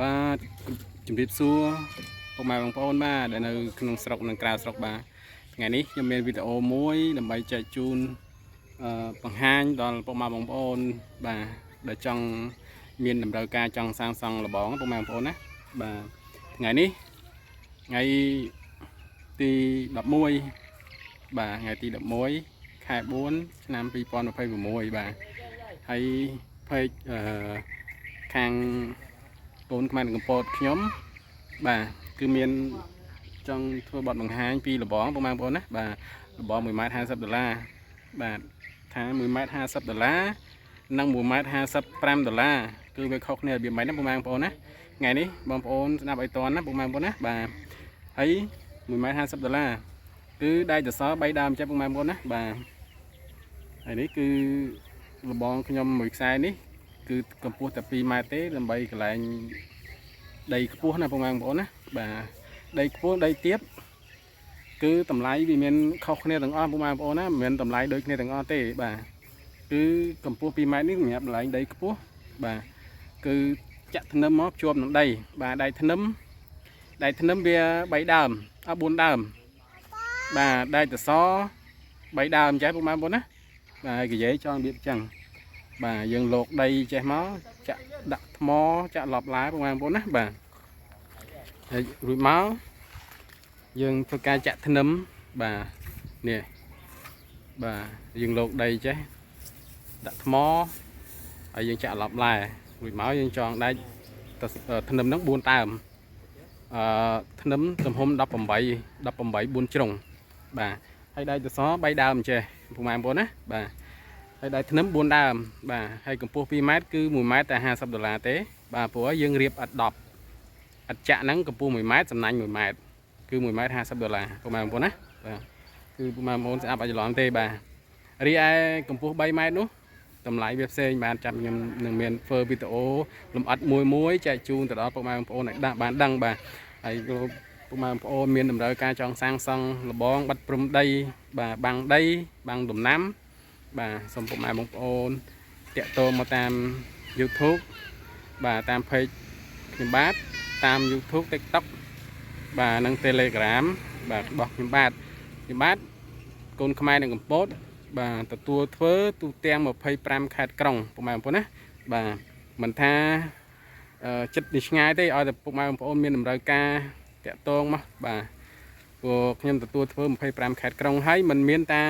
បាទជំរាបសួរពុកម៉ែបងប្អូនបាទដែលនៅក្នុងស្រុកនិងក្រៅស្រុកបាទថ្ងៃនេះខ្ញុំមានវីដេអូមួយដើម្បីចែកជូនអឺបង្ហាញដល់ពុកម៉ែបងប្អូនបាទដែលចង់មានតម្រូវការចង់សាងសង់របងពុកម៉ែបងប្អូនណាបាទថ្ងៃនេះថ្ងៃទី11បាទថ្ងៃទី11ខែ4ឆ្នាំ2026បាទហើយ page អឺខាង កូនខ្មែរនៅកំពតខ្ញុំបាទគឺមានចង់ធ្វើបទបង្ហាញពីរបងពុកម៉ែបងប្អូនណាបាទរបង1ម៉ែត្រ50ដុល្លារបាទថា1ម៉ែត្រ50ដុល្លារនិង1ម៉ែត្រ55ដុល្លារគឺវាខុសគ្នារបៀបម៉េចណាពុកម៉ែបងប្អូនណាថ្ងៃនេះបងប្អូនស្ដាប់ឲ្យតន់ណាពុកម៉ែបងប្អូនណាបាទហើយ1ម៉ែត្រ50ដុល្លារគឺដែកសរសរ3ដើមចេះពុកម៉ែបងប្អូនណាបាទហើយនេះគឺរបងខ្ញុំមួយខ្សែនេះគឺកម្ពស់តែ2ម៉ែត្រទេដើម្បីកន្លែង ដីខ្ពស់ណាពុកម៉ែបងប្អូនណាបាទដីខ្ពស់ដីទាបគឺតម្លៃវាមានខុសគ្នាទាំងអស់ពុកម៉ែបងប្អូនណាមិនមែនតម្លៃដូចគ្នាទាំងអស់ទេបាទគឺកម្ពស់2ម៉ែត្រនេះសម្រាប់តម្លៃដីខ្ពស់បាទគឺចាក់ធ្នឹមមកជាប់នឹងដីបាទដែកធ្នឹមដែកធ្នឹមវា3ដើមអ4ដើមបាទដែកតស3ដើមចេះពុកម៉ែបងប្អូនណាបាទហើយនិយាយចង់របៀបចឹងបាទយើងលោកដីចេះមកចាក់ដាក់ថ្មចាក់ឡប់ឡាពុកម៉ែបងប្អូនណាបាទ ហើយរួចមកយើងធ្វើការចាក់ធ្នឹមបាទនេះបាទយើងលោកដីចេះដាក់ថ្មហើយយើងចាក់ឡប់ឡែរួចមកយើងចងដែកទៅធ្នឹមហ្នឹង4ដើមអឺធ្នឹមទំហំ18 18 4ជ្រុងបាទហើយដែកសសរ3ដើមចេះពុកម៉ែបងប្អូនណាបាទហើយដែកធ្នឹម4ដើមបាទហើយកម្ពស់2ម៉ែត្រគឺ1ម៉ែត្រតែ50ដុល្លារទេបាទព្រោះយើងរៀបអត់10 អត់ចាក់ហ្នឹងកម្ពស់1ម៉ែត្រសំណាញ់1ម៉ែត្រគឺ1ម៉ែត្រ50ដុល្លារពុកម៉ែបងប្អូនណាបាទគឺពុកម៉ែបងប្អូនស្អាប់អាចច្រឡំទេបាទរីឯកម្ពស់3ម៉ែត្រនោះតម្លៃវាផ្សេងបាទចាំខ្ញុំនឹងមានធ្វើវីដេអូលម្អិតមួយមួយចែកជូនទៅដល់ពុកម៉ែបងប្អូនឲ្យដាក់បានដឹងបាទហើយពុកម៉ែបងប្អូនមានតម្រូវការចង់សាងសង់របងបាត់ព្រំដីបាទបាំងដីបាំងដំណាំបាទសូមពុកម៉ែបងប្អូនតាក់ទងមកតាម YouTube បាទតាម page ខ្ញុំបាទតាម YouTube TikTok បាទនិង Telegram បាទរបស់ខ្ញុំបាទខ្ញុំបាទកូនខ្មែរនៅកំពតបាទទទួលធ្វើទូទាំង25ខេត្តក្រុងពុកម៉ែបងប្អូនណាបាទមិនថាចិត្តនេះឆ្ងាយទេឲ្យតែពុកម៉ែបងប្អូនមានតម្រូវការតាក់ទងមកបាទព្រោះខ្ញុំទទួលធ្វើ25ខេត្តក្រុងហើយមិនមានតា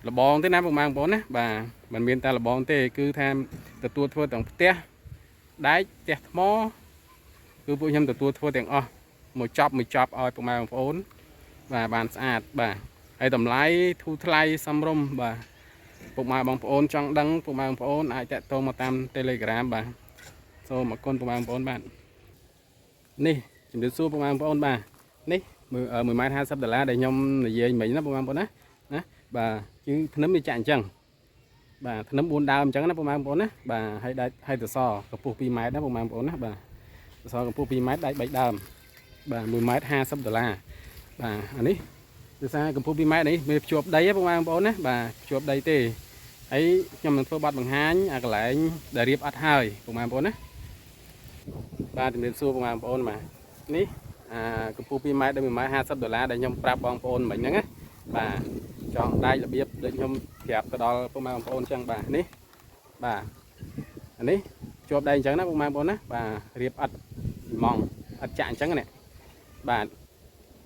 របងទេណាពុកម៉ែបងប្អូនណាបាទមិនមានតារបងទេគឺថាទទួលធ្វើទាំងផ្ទះដែកផ្ទះថ្ម គឺពួកខ្ញុំទទួលធ្វើទាំងអស់មួយចប់មួយចប់ឲ្យពុកម៉ែបងប្អូនបាទបានស្អាតបាទហើយតម្លៃធូរថ្លៃសមរម្យបាទពុកម៉ែបងប្អូនចង់ដឹងពុកម៉ែបងប្អូនអាចតាក់ទងមកតាម Telegram បាទសូមអរគុណពុកម៉ែបងប្អូនបាទនេះជំរាបសួរពុកម៉ែបងប្អូនបាទនេះ1ម៉ែត្រ50ដុល្លារដែលខ្ញុំនិយាយមិញណាពុកម៉ែបងប្អូនណាណាបាទគឺធ្នឹមវាចាក់អញ្ចឹងបាទធ្នឹម4ដើមអញ្ចឹងណាពុកម៉ែបងប្អូនណាបាទហើយដែកហើយសសរកម្ពស់2ម៉ែត្រណាពុកម៉ែបងប្អូនណាបាទ សសរកម្ពស់2ម៉ែត្រដែក3ដើមបាទ1ម៉ែត្រ50ដុល្លារបាទអានេះដោយសារកម្ពស់2ម៉ែត្រនេះវាភ្ជាប់ដីហ៎បងប្អូនណាបាទភ្ជាប់ដីទេហើយខ្ញុំនឹងធ្វើបទបង្ហាញអាកន្លែងដែលរៀបអត់ហើយបងប្អូនណាបាទជំរាបសួរបងប្អូនបាទនេះអាកម្ពស់2ម៉ែត្រដល់1ម៉ែត្រ50ដុល្លារដែលខ្ញុំប្រាប់បងប្អូនមិញហ្នឹងណាបាទចង់ដែករបៀបដូចខ្ញុំប្រាប់ទៅដល់បងប្អូនអញ្ចឹងបាទនេះបាទអានេះជាប់ដីអញ្ចឹងណាបងប្អូនណាបាទរៀបអត់ម៉ងអត់ចាក់អញ្ចឹងនេះបាទ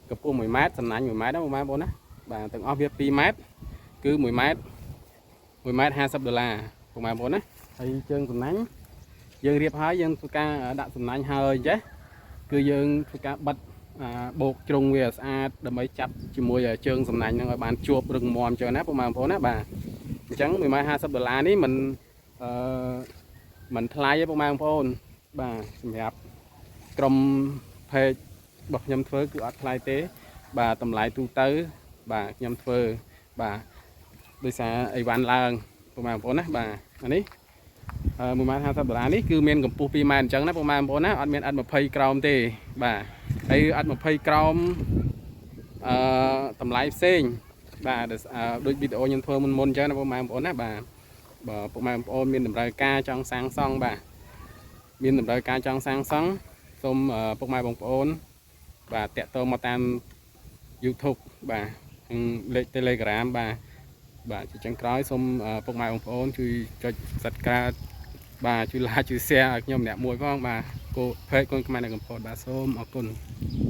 កម្ពស់1ម៉ែត្រសំណាញ់1ម៉ែត្រណាបងប្អូនណាបាទទាំងអស់វា2ម៉ែត្រគឺ1ម៉ែត្រ1ម៉ែត្រ50ដុល្លារបងប្អូនណាហើយជើងសំណាញ់យើងរៀបហើយយើងធ្វើការដាក់សំណាញ់ហើយចេះគឺយើងធ្វើការបិទអាបោកជ្រុងវាឲ្យស្អាតដើម្បីចាប់ជាមួយជើងសំណាញ់ហ្នឹងឲ្យបានជួបរឹងមាំអញ្ចឹងណាបងប្អូនណាបាទអញ្ចឹង1ម៉ែត្រ50ដុល្លារនេះមិនអឺមិនថ្លៃទេបងប្អូនបាទសម្រាប់ក្រុម page របស់ខ្ញុំធ្វើគឺអត់ថ្លៃទេ បាទតម្លៃទូទៅ បាទខ្ញុំធ្វើបាទដោយសារអីវ៉ាន់ឡើងបងប្អូនណាបាទអានេះ1ម៉ែត្រ50ដុល្លារនេះគឺមានកម្ពស់2ម៉ែត្រអញ្ចឹងណាបងប្អូនណាអត់មានអត់20ក្រោមទេបាទហើយអត់20ក្រោមអឺតម្លៃផ្សេងបាទដូចវីដេអូខ្ញុំធ្វើមុនមុនអញ្ចឹងណាបងប្អូនណាបាទបើពុកម៉ែបងប្អូនមានតម្រូវការចង់សាងសង់បាទមានតម្រូវការចង់សាងសង់ សូមអឺពុកម៉ែបងប្អូន បាទតាក់ទងមកតាម YouTube បាទនិងលេខ Telegram បាទបាទជាចុងក្រោយសូមអឺពុកម៉ែបងប្អូនជួយចុច Subscribe បាទជួយ like ជួយ share ឲ្យខ្ញុំម្នាក់មួយផងបាទគោ page កូនខ្មែរនៅកំពតបាទសូមអរគុណ។